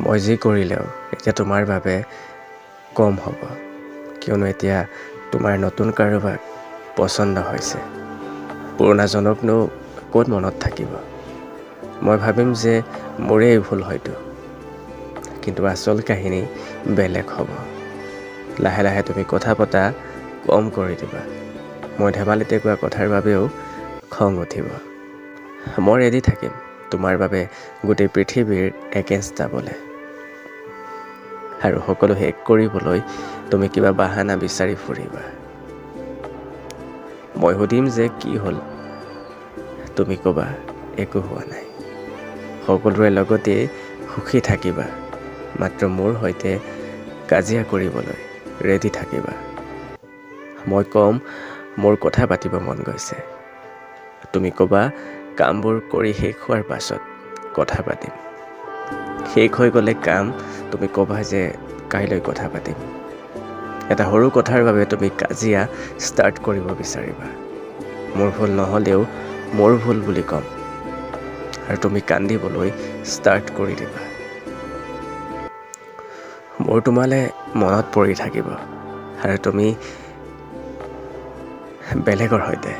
মই যি কৰিলেও এতিয়া তোমাৰ বাবে কম হ'ব, কিয়নো এতিয়া তোমাৰ নতুন কাৰোবাক পচন্দ হৈছে। পুৰণাজনকনো ক'ত মনত থাকিব? মই ভাবিম যে মোৰেই ভুল হয়তো, কিন্তু আচল কাহিনী বেলেগ হ'ব। লাহে লাহে তুমি কথা পতা কম কৰি দিবা। মই ধেমালিতে কোৱা কথাৰ বাবেও খং উঠিব। মই ৰেডি থাকিম তোমাৰ বাবে গোটেই পৃথিৱীৰ এগেইনষ্ট যাবলৈ, আৰু সকলো শেষ কৰিবলৈ তুমি কিবা বাহানা বিচাৰি ফুৰিবা। মই সুধিম যে কি হ'ল, তুমি ক'বা একো হোৱা নাই। সকলোৰে লগতে সুখী থাকিবা, মাত্ৰ মোৰ সৈতে কাজিয়া কৰিবলৈ ৰেডি থাকিবা। মই ক'ম মোৰ কথা পাতিব মন গৈছে। তুমি ক'বা কামবোৰ কৰি শেষ হোৱাৰ পাছত কথা পাতিম। শেষ হৈ গ'লে কাম, তুমি ক'বা যে কাইলৈ কথা পাতিম। এটা সৰু কথাৰ বাবে তুমি কাজিয়া ষ্টাৰ্ট কৰিব বিচাৰিবা। মোৰ ভুল নহ'লেও মোৰ ভুল বুলি ক'ম আৰু তুমি কান্দিবলৈ ষ্টাৰ্ট কৰি দিবা। মোৰ তোমালৈ মনত পৰি থাকিব আৰু তুমি বেলেগৰ সৈতে।